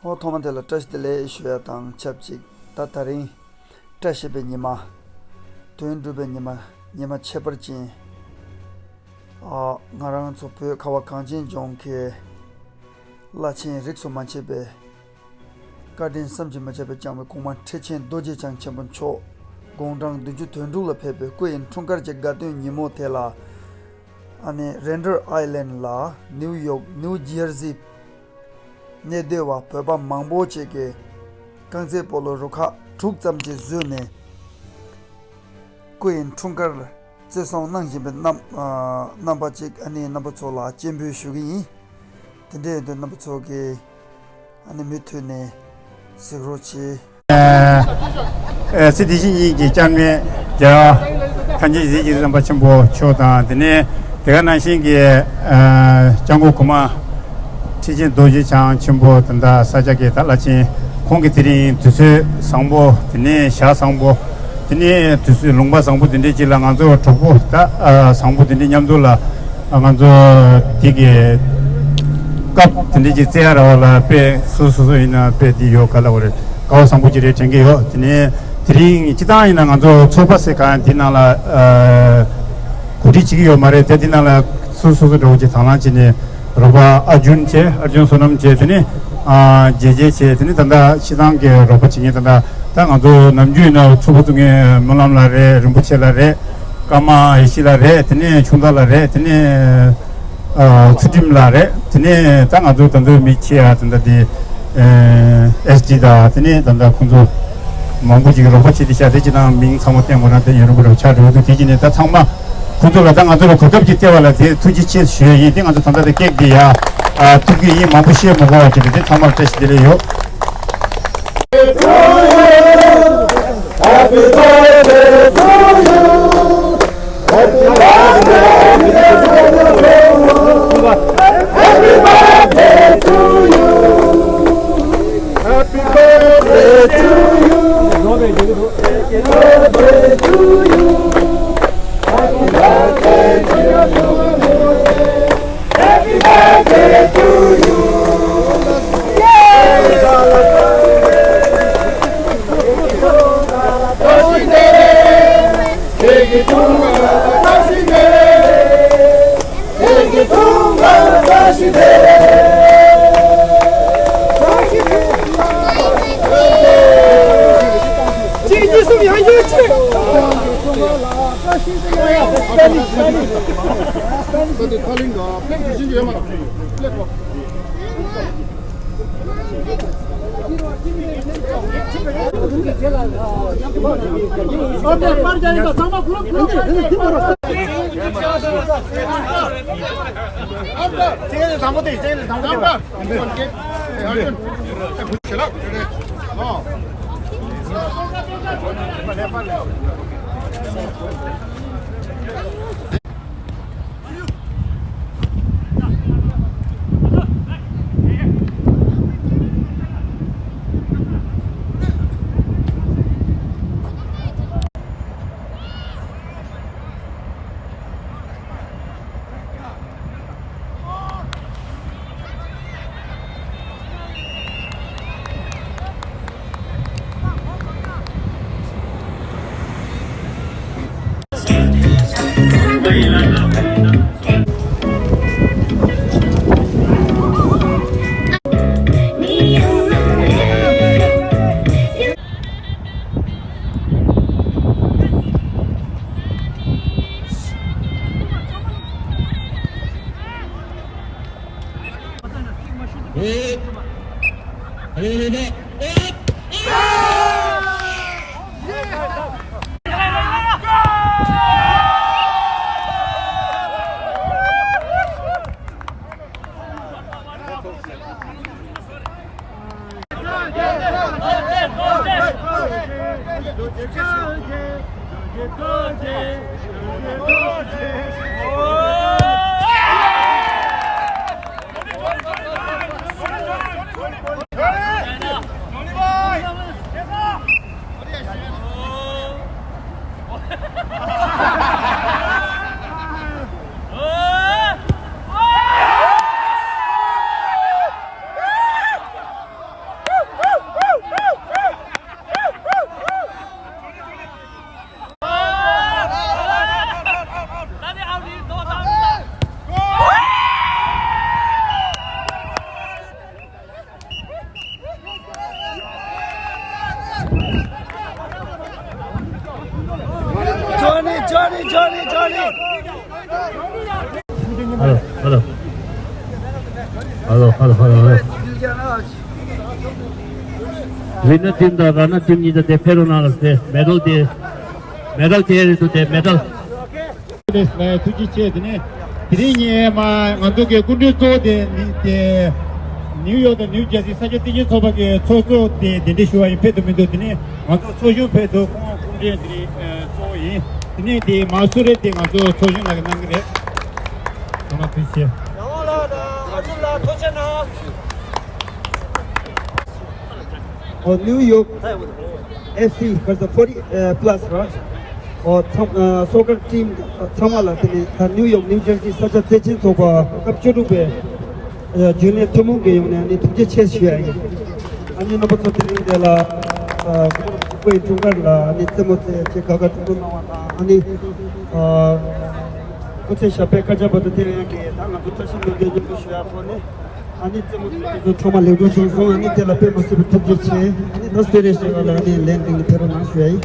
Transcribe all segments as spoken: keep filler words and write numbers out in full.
ཨོ། ཐོག་མ་དེ་ལ་བཀྲ་ཤིས་བདེ་ལེགས་ཞུ་ཡ་དང་ཆབས་ཅིག་ད་ད་རིང་བཀྲ་ཤིས་པའི་ཉི་མ། དོན་འགྲུབ་པའི་ཉི་མ། ཉི་མ་ཁྱད་པར་ཅན། ཨ། ང་རང་ཚོ་བོད་ཁ་བ་གངས་ཅན་ལྗོངས་ཀྱི་བླ་ཆེན་རིས་སུ་མ་ཆད་པའི་བཀའ་དྲིན་བསམ་གྱིས་མི་ཁྱབ་པའི་བསྐྱངས་པའི་གོང་མ་ཁྲི་ཆེན་རྡོ་རྗེ་འཆང་ཆེན་པོ་མཆོག་དགུང་གྲངས་བདུན་ཅུ་དོན་དྲུག་ལ་ཕེབས་པའི་སྐུ་ཡི་འཁྲུངས་སྐར་གྱི་དགའ་སྟོན་ཉིན་མོ་དེ་ལ། ཨ་ནི་རེན་ཌར་ཨའི་ལན་ལ་ནིའུ་ཡོག་ནིའུ་ཇར་སི་གནས་སྡོད་པ་བོད་པ་མང་པོ་ཅིག་གིས་རྐང་རྩེད་སྤོ་ལོ་རུ་ཁག་དྲུག་ཙམ་ཅིག་བཟོས་ནས་སྐུ་ཡི་འཁྲུངས་སྐར་བརྩི་སྲུང་གནང་བཞིན་པའི་རྣམ་ཨ་རྣམ་པ་ཅིག་ཨ་ནི་རྣམ་པ་ཚོ་ལ་སྤྱན་འབུལ་ཞུ་གི་ཡིན། དེ་འདྲ་ཡིན་དུས་རྣམ་པ་ཚོ་གིས་ཨ་ནི་མུ་མཐུད་ནས་གཟིགས་རོགས་བྱེད། ཨ་ཨ་སྲིད་སྡེ་བཞི་གཉིས་ཀྱི་ཅང་མེད་རྒྱལ་བ་ཐམས་ཅད་ཡིད་བཞིན་གྱི་བསམ་པ་ཆེན་པོ་མཆོག་དང་། དེ་ནས་དེ་ག་ནང་བཞིན་གྱི་ཨ་སྐྱབས་མགོན་གོང་མ་ཁྲི་ཆེན་རྡོ་རྗེ་འཆང་ཆེན་པོ་དང་། ད་ས་སྐྱ་གི་ད་བླ་ཆེན་ཁོང་གིས་དེ་རིང་དུས་ཚོད་བཟང་པོ། དེ་ནས་ཞག་བཟང་པོ། དེ་ནས་དུས་ཚོད་ལུང་པ་བཟང་པོ་དེ་འདྲའི་ཅིག་ལ་ང་ཚོ་གྲོགས་པོ་ད་ཨ་བཟང་པོ་དེ་འདྲའི་མཉམ་དུ་ལ་ང་ཚོ་དེ་གི་སྐབས་དེ་འདྲའི་ཅིག་བཙལ་ཡ་རག་པ་ལ་དཔེ་སོ་སོ་སོ་ཡིན་ན་དཔེ་དེ་ཡོད་ག་ལ་བ་རེད། དགའ་བ་བཟང་པོ་ཅིག་རེད་དྲན་གྱི་ཡོད། དེ་ནས་དེ་རིང་སྤྱི་བཏང་ཡིན་ན་ང་ཚོ་ཚོགས་པ་ཟེར་གང་དེ་ནང་ལ་ཨ་གོ་སྒྲིག་བྱེད་ཀྱི་ཡོད་མ་རེད་དེ། དེ་ནང་ལ་སོ་སོ་སོ་འདྲ་བོ་ཅིག་དང་བླངས་བྱས་ནས། རོགས་པ་ཨར་ཇུན་བྱས། ཨར་ཇུན་བསོད་ནམས་བྱས། དེ་ནས་ཨ་རྒྱལ་རྒྱལ་བྱས། དེ་ནས་ད་ལྟ་སྤྱི་བཏང་གི་རོགས་པ་བྱེད་མཁན་ད་ལྟ་ད་ང་ཚོ་ནམ་རྒྱུན་ཡིན་ན་ཚོགས་པ་བཙུགས་མཁན་སྨོན་ལམ་ལགས་རེད། རིན་པོ་ཆེ་ལགས་རེད། ཀརྨ་ཡེ་ཤེས་ལགས་རེད། དེ་ནས་ཆུང་བདག་ལགས་རེད། དེ་ནས་ཨ་ཚུལ་ཁྲིམས་ལགས་རེད། དེ་ནས་ད་ང་ཚོ་ད་ལྟ་མི་ཆེ་ཡ་ད་ལྟ་དེ་ཨེ་ཨེས་ཌི་དང་། དེ་ནས་ད་ལྟ་ཁོང་ཚོ་མང་པོ་ཅིག་རོགས་པ་བྱེད་དེ་ཤག་དེ་སྤྱི་བཏང་མིང་ཚང་མ་བསྟན་དགོས་ན་དེ་ཡུན་རིང་པོ་རེ་ཆགས་འགྲོ་འདུག་དེ་བྱས་ནས་ད་ཚང་མ་ཁོང་ཚོ་ལ་ད་ང་ཚོ་ལ་གོ་སྐབས་ཅིག་སྟེར་བ་ལ་དེ་ཐུགས་རྗེ་ཆེ་ཞུ་ཡ་ཡིན། དེ་ང་ཚོ་ད་ལྟ་དེ་ཀེག་དེ་ཡ་ཨ་གཏུབ་ཀྱི་ཡིན། མང་པོ་བཤད་མི་དགོས་པ་བྱས་ཏེ་དེ་ཚང་མར་བཀྲ་ཤིས་བདེ་ལེགས་ཡོད། Johnny, Johnny, Johnny, Johnny. Hello, hello. Hello, hello, hello, hello. Winner team དང runner team གཉིས་དང་དེ་ཕེབས་རོགས་གནང་ལ་དེ་མེ་ཌལ་དེ་མེ་ཌལ་དེ་རེད་འདུག་དེ་མེ་ཌལ། ཐུགས་རྗེ་ཆེ། དེ་ནས་དེ་རིང་ཉིན་མ་ང་ཚོ་གི་སྐུ་མགྲོན་གཙོ་བོ་དེ་ནི་དེ་ནིའུ་ཡོག་དང་ནིའུ་ཇར་སི་ས་སྐྱ་བརྩེ་ཆེན་ཚོགས་པ་གི་ཚོགས་གཙོ་དེ་གདན་འདྲེན་ཞུ་བ་ཡིན། ཕེབས་ཐུབ་མི་འདུག་དེ་ནས་ང་ཚོ་ཚོགས་གཞོན་ཕེབས་འདུག་ཁོང་སྐུ་མགྲོན་དེ་རིང་གཙོ་བོ་ཡིན། དེ་ནས་དེ་མ་སུ་རེད་དེ་ང་ཚོ་ཚོགས་གཞོན་ལགས་ཀྱིས་གནང་གི་རེད། ཚང་མ་ཐུགས་རྗེ་ཆེ། རང་དབང་ལགས་དང་ཨ་ཛུལ་ལགས་ཐུགས་རྗེ་གནང་། ཨོ་ནིའུ་ཡོག་ཨེཕ་སི་བར་སི་ཕོར་ཊི་པ་ལ་སི་ར། ཨོ་ཚང་ཨ་སོ་ཀར་ཊིམ་ཚང་མ་ལ་དེ་ནས་ད་ནིའུ་ཡོག་ནིའུ་ཇར་སི་ས་སྐྱ་བརྩེ་ཆེན་ཚོགས་པ་སྐབས་བཅུ་དྲུག་པའི་ཨ་རྒྱུན་ལས་ཐུན་མོང་གི་ཡོང་ནས་ཨ་ནི་ཐུགས་རྗེ་ཆེ་ཞུ་ཡ་ཡིན། ཨ་ནི་རྣམ་པ་ཚོ་དེ་རིང་འདི་ལ་ཨ་སྐུ་ངོ་ཡི་དྲུང་འཚོ་ལ་ཨ་ནི་རྩེད་མོ་རྩེ་བྱེད་དགའ་དགའ་སྤྲོ་སྤྲོ་གནང་བ་དང་ཨ་ནི་ཨ་སྐུ་ཚེ་ཞབས་པད་བསྐལ་བརྒྱར་བར་དུ་བརྟན་ཡག་གི་ད་ང་ཚོ་བཀྲ་ཤིས་ལྷུན་པོའི་སྙིང་པོ་ཞུ་ཡ་ཐོག་ནས། ཨ་ནི་རྩེད་མོ་རྩེ་མཁན་ཚོ་ཚང་མ་ལེགས་གྲུབ་བྱུང་སོང་། ཨ་ནི་དེ་ལ་དཔེ་མ་སྲིད་པའི་ཐུགས་རྗེ་ཆེ། ཨ་ནི་ད་སྟོད་རའི་གཞས་པ་ལ་ཨ་ནི་ལན་འདི་ནི་ཕེབས་རོགས་གནང་ཞུ་ཡ་ཡིན།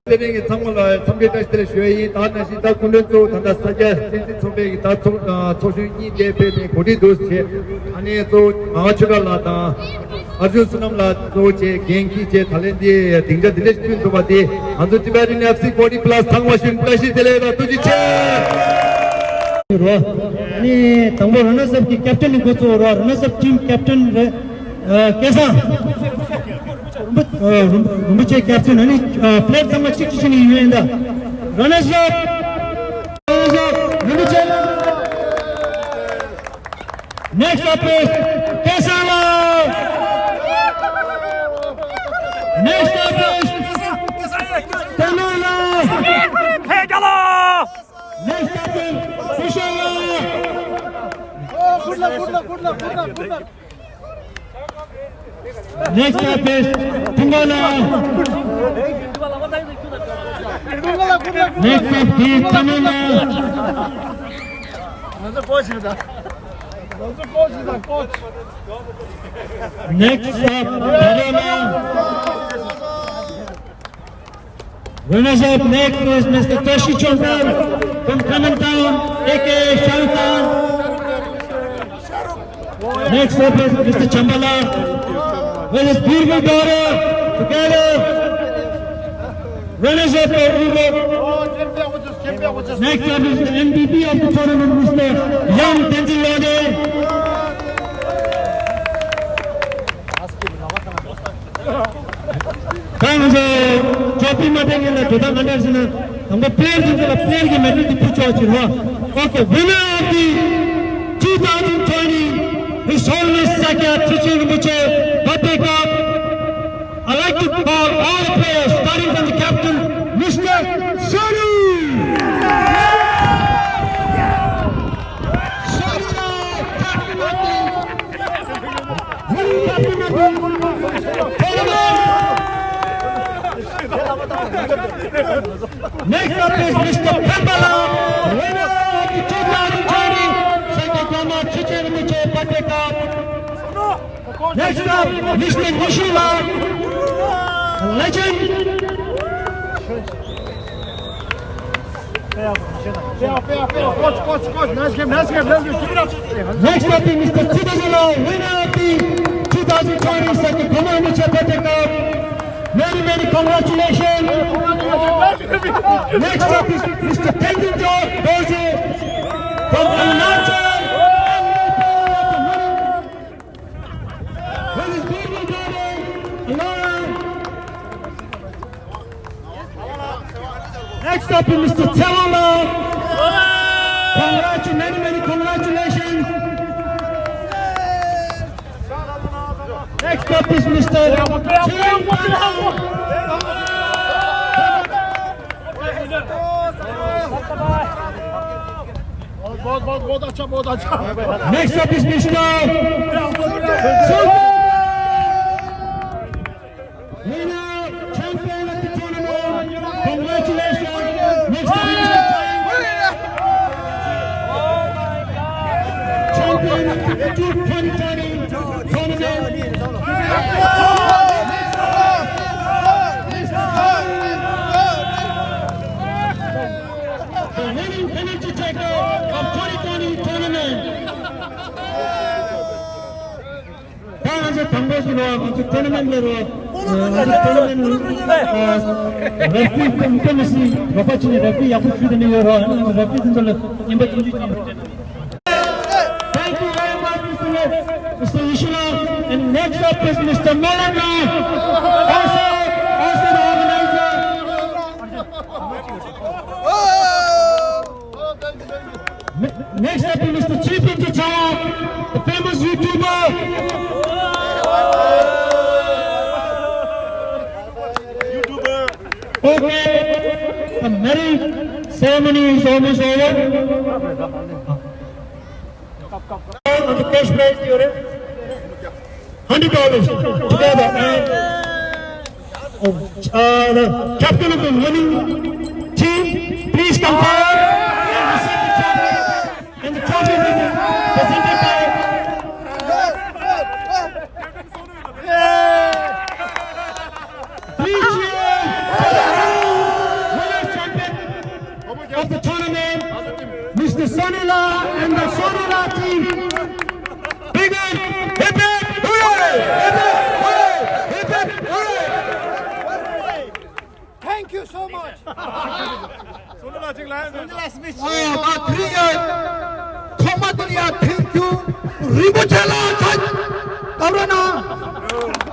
སྟོད་རའི་གི་ཚང་མ་ལ་འཚམས་འདྲི་བཀྲ་ཤིས་བདེ་ལེགས་ཞུ་ཡ་ཡིན། ད་ནང་བཞིན་ད་སྐུ་མགྲོན་གཙོ་བོ་ད་ལྟ་ས་སྐྱ་བསྟན་འཛིན་ཚོགས་པའི་གི་ད་ཚོགས་ཨ་ཚོགས་གཞོན་གཉིས་དེ་ཕེབས་ནས་གོ་སྒྲིག་འདུག་བྱས། ཨ་ནི་གཙོ་བོ་ངག་དབང་ཆོས་གྲགས་ལགས་དང་། ཨར་ཇུན་བསོད་ནམས་ལགས་གཙོ་བོ་བྱས་འགན་འཁྱེར་བྱས་ད་ལན་འདི་སྡིངས་ཆ་འདི་འདྲ་ཞིག་བསྐྲུན་ཐུབ་པ་དེ་ང་ཚོ་ཊི་བི་ཨར་ཨེན་ཨེཕ་སི་ཕོར་ཊི་པ་ལ་སི་ཚང་མ་ཞིག་བཀྲ་ཤིས་བདེ་ལེགས་དང་ཐུགས་རྗེ་ཆེ། རོ། ཨ་ནི་དང་པོ་ར་ནར་སི་ཨབ་ཀྱི་ཀེབ་ཊན་ནི་འགོ་ཚུགས་རོ། ར་ནར་སི་ཨབ་ཊིམ་ཀེབ་ཊན་རེད། ཨ་སྐལ་བཟང་། རིན་པོ་ཨ་རིན་རིན་པོ་ཆེ་ཀེབ་ཊན། ཨ་ནི་ཨ་པི་ལེ་ཡར་ཚང་མ་གཅིག་གཅིག་བྱས་ནས་ཡོང་ཡིན་ད། ར་ནར་སི་ཨབ། ར་ནར་སི་ཨབ་རིན་པོ་ཆེ། Next up is Kesala. Next up is Tanula. Next up is Kushala. Next up is Tingala. Next up is Tanula. Next up, Dharana. Runners up next is Mister Tashi Chongkar from Khammam Town, A K A Shah Rukh Khan. Next up is Mister Chambala with his beautiful daughter together. Runners up for Europe. Next up is the M V P of the tournament, Mister Young Tenzin Lode. ད་ང་ཚོ་ཅོ་པི་མ་ཐེ་ངེ་ལ་དོ་ད་ང་འདྲ་ཟེར་ན་དང་པོ་པི་ལེ་ཡར་ཚོ་ལ་པི་ལེ་ཡར་གྱི་མེ་ཌལ་དེ་ཕུལ་ཆོག་ཅིག་རོ། Okay, winner of the two thousand twenty His Holiness Sakya Trijang Rinpoche Birthday Cup. I'd like to call all the players, starting from the captain, Mister Sonu. Sonu, captain of the Next up is Mister Pembala, winner of the two thousand twenty Sakya Gyalma Trijang Rinpoche Birthday Cup. Next up, Mister Nishila, legend. Coach, coach, coach, nice game, nice game, nice game. Keep it up. Next up is Mister Tsidajala, winner of the two thousand twenty Sakya Gyalma Rinpoche Birthday Cup. Many, many congratulations. Next up is Mister Tenzin Dorji from Arunachal. With his beautiful daughter, Alora. Next up is Mister Tsewola. Congratulations, many, many congratulations. Next up is Mister Chin. बहुत, बहुत, बहुत अच्छा, बहुत अच्छा। Next up is Mister Sultan. Winner, champion of the tournament. Congratulations. Next up is Mister Chan. Champion of the two twenty twenty tournament. The winning penalty taker of twenty twenty tournament. ད་ང་ཚོ་དང་པོ་ཞིག་ལ་ང་ཚོ་ཊོར་ན་མེན་ཊི་ལ་རོ། ང་ཚོ་ཊོར་ན་མེན་ཊི་རེ་ཕི་རི་ཀོ་མི་ཊི་ནས་རོགས་པ་བྱས་ནས་རེ་ཕི་རི་ཡག་པོ་ཞུས་ཏེ་ནས་ཡོད་རོགས། ཨ་ནི་ང་ཚོ་རེ་ཕི་རི་དེ་ཚོ་ལ་ཉན་པ་ཐུགས་རྗེ་ཆེ། Thank you very much, Mister Ye-, Mister Yeshila. And next up is Mister Molamla, also, also the organizer. Ne-, next up is Mister Chief Engineer, the famous YouTuber. YouTuber. Okay, the medal ceremony is almost over. On the cash prize, you have hundred dollars together and, oh, uh, the captain of the winning team, please come forward and receive the trophy. And the trophy will be presented by Please cheer for the winner champion of the tournament, Mister Sonula and the Sonula team. Big hand, hip hip, hooray! Hip hip, hooray! Hip hip, hooray! Thank you so much. ཨ་ད་དེ་རིང་ཡང་ཐོག་མ་དེ་ལ་ཡང་ཐེངས་རྒྱུ་རིན་པོ་ཆེ་ལ་ཆ་ད་རོ་ན།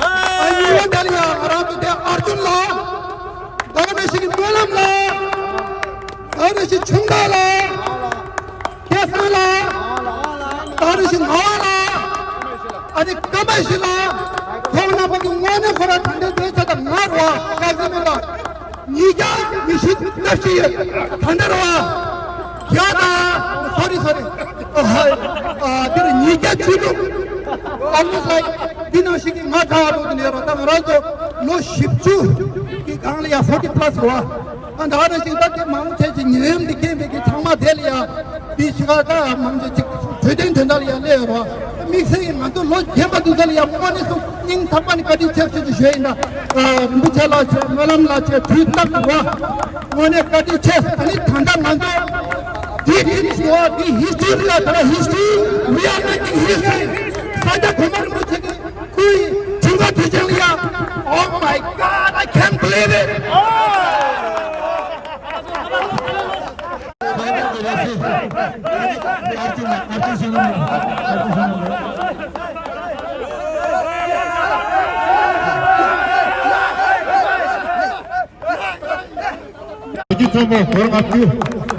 ཨ་ཡུལ་དེ་ལ་ཡང་ང་རང་ཚོ་དེ་ཨར་ཇུན་ལ། ད་ག་ནང་བཞིན་སྨོན་ལམ་ལ། ད་ག་ནང་བཞིན་ཆུང་བདག་ལ། སྐལ་བཟང་ལགས། ད་རེས་ཤིག་ངག་དབང་ལགས། ཨ་ནི་ཀརྨ་ཡེ་ཤེས་ལགས། ཁོང་རྣམ་པ་ཚོ་དངོས་གནས་ཁོ་རང་དྲང་བདེན་བདེན་བྱས་དང་ང་རུ་བ་སྐལ་བཟང་མེད་ལགས། ཉིས་བརྒྱ་ཉི་ཤུ་རྩ་བཞི་ཡོད། ད་འདྲ་རུ་བ། བརྒྱ་དང་། སོ་རི་སོ་རི། ཨ་ཧ། ཨ་འདིར་ཉིས་བརྒྱ་བཅུ་དྲུག Almost like འདི་ནང་བཞིན་གྱི་ང་གྲྭ་བ་འགྲོ་གི་ནས་རོ། ད་ང་རང་ཚོ་ལོ་བཞི་བཅུ་གི་སྒང་ལ་ཡ་forty plus རུ་བ། ཨ་ད་ག་ནང་བཞིན་ད་དེ་མང་ཆེ་ཅིག་ཉེ་འོམ་དེ་མཁྱེན་པའི་གི་ཚང་མ་དེ་ལ་ཡ་དེ་ཞིག་ག་ད་མང་ཆེ་ཅིག་གྲོས་དོན་དོན་དག་ལ་ཡ་སླེབས་ཡོད་རོགས། དམིགས་བསལ་གྱི་ང་ཚོ་ལོ་རྒན་པ་འདི་ཚོ་ལ་ཡ་དངོས་གནས་སུ་སྙིང་ཐག་པ་ནས་བཀའ་དྲིན་ཆེ་ཟེར་ཞུ་ཡིན་ད། ཨ་རིན་པོ་ཆེ་ལགས་བྱས། སྨོན་ལམ་ལགས་བྱས། དུས་རྟག་ཏུ་རོགས། དངོས་གནས་བཀའ་དྲིན་ཆེ། ཨ་ནི་ད་ལྟ་ང་ཚོ་དེ་དེ་ཞུ་བ་དེ་history རེད་ལ། ད་history, we are making history. ས་སྐྱ་གོང་མ་རིན་པོ་ཆེ་གི་སྐུའི་འཁྲུངས་སྐར་དུས་ཆེན་ལ་ཡ། Oh my God, I can't believe it. ཨར་ཅི་ན་ཨར་ཅི་སོ་ནམ་ལ་ཨར་ཅི་སོ་ནམ་ལ། ལོ་རྒྱུས་ཚང་མ་སྒོར་ལྔ་བཅུ།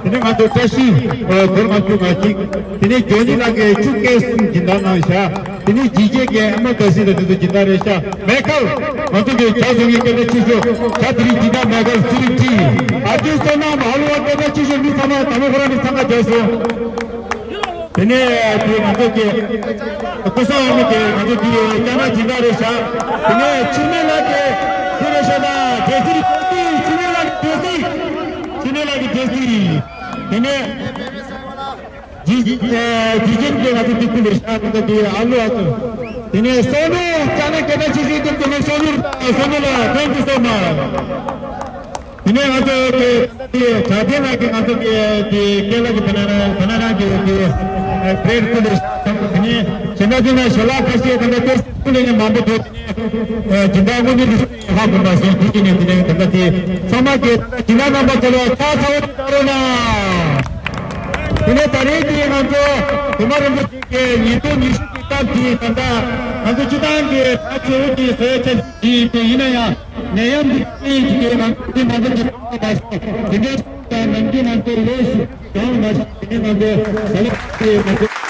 དེ་ནས་ང་ཚོ་བཀྲ་ཤིས་སྒོར་ལྔ་བཅུ་ང་གཅིག་དེ་ནས་ཇོ་ནི་ལགས་ཀྱིས་བཅུ་སྐད་གསུམ་སྦྱིན་བདག་གནང་བཞག་དེ་ནས་ཇི་ཇེ་གིས་ཨ་མ་དགའ་སྲིད་ལ་དེ་ཚོ་སྦྱིན་བདག་རེད་ཤག་མེ་ཁལ་ང་ཚོ་གི་ཇ་བཟོ་མཁན་སྐད་གྲགས་ཆེ་ཤོས་ཇ་དེ་རིང་སྦྱིན་བདག་མེ་ཁལ་ཚུ་རིག་ཁྲི། ཨ་ཅེ་བསོད་ནམས་ཧ་ལུ་བ་སྐད་གྲགས་ཆེ་ཤོས། མི་ཚང་མ་དང་པོ་ཁོ་རང་གི་འཚང་ཁ་རྒྱག་སོང་། དེ་ནས་དེ་ང་ཚོ་གི་སྐུ་སྲུང་འོག་མི་དེ་ང་ཚོ་དེ་རྐྱང་མ་སྦྱིན་བདག་རེད་ཤག་དེ་ནས་འཆི་མེད་ལགས་དེ་དེ་རེད་ཤག་ད་དེ་ཚེ་རིང་དེ་འཆི་མེད་ལགས་ཀྱི་དེ་ཚེ་རིང་། འཆི་མེད་ལགས་ཀྱི་དེ་ཚེ་རིང་། དེ་ནས་ཇི་ཇི་ཇི་ཅན་གྱི་ང་ཚོ་དེ་ཚེ་རིང་ཤག་ད་དེ་ཨ་ལོ་ཨ་ཚོ། དེ་ནས་བསོད་ནམས་རྐྱང་མ་སྐད་གྲགས་ཆེ་ཤོས་དེ་དེ་ནས་བསོད་ནམས་བསོད་ནམས་ལགས། Thank you so much། དེ་ནས་ང་ཚོ་གི་དེ་གྲྭ་རྒན་ལགས་ཀྱིས་ང་ཚོ་གི་དེ་རྒན་ལགས་ཀྱི་བེ་ན་ར་བེ་ན་ར་གི་དེ་བྲེཌ་ཀུ་ལེ་ཤ་དང་དེ་ནས་གཞན་དག་དེ་ན་ཞལ་ལག་ཁ་ཤས་དང་དེ་ཀུ་ལེ་ནས་མང་པོ་ཐོབ་དེ་ནས་སྦྱིན་བདག་དངོས་གནས་དེ་ཧ་གོ་མ་སོང་། དེ་གི་ནས་དེ་ནས་དེ་འདྲ་དེ་ཚང་མ་གི་སྦྱིན་བདག་རྣམ་པ་ཚོ་ལ་ཕྱག་འཚལ་བ་ཞིག་བྱ་རོགས་གནང་། དེ་ནས་ད་རེས་དེ་ང་ཚོ་གོང་མ་རིན་པོ་ཆེ་གི་ཉིས་སྟོང་ཉི་ཤུ་གི་སྐབས་དེ་ད་ལྟ་ང་ཚོ་སྤྱི་བཏང་གི་ད་ཆེ་བོ་གི་བཟོ་ཡ་ཆ་ཞིག་ཡིན་ཡིན་ན་ཡང་ནད་ཡམས་འདི་ཚོ་ཡིན་གྱི་ང་ཚོ་དེ་མ་འདྲ་གི་ཚོགས་པ་མ་སོང་། དེ་འདྲའི་ཚོགས་པ་ནང་གི་ང་ཚོ་ལས་ཞུགས་ཡོང་མ་ཤེས། དེ་ནས་ང་ཚོ་ད་ལོ་དེ་ང་ཚོ་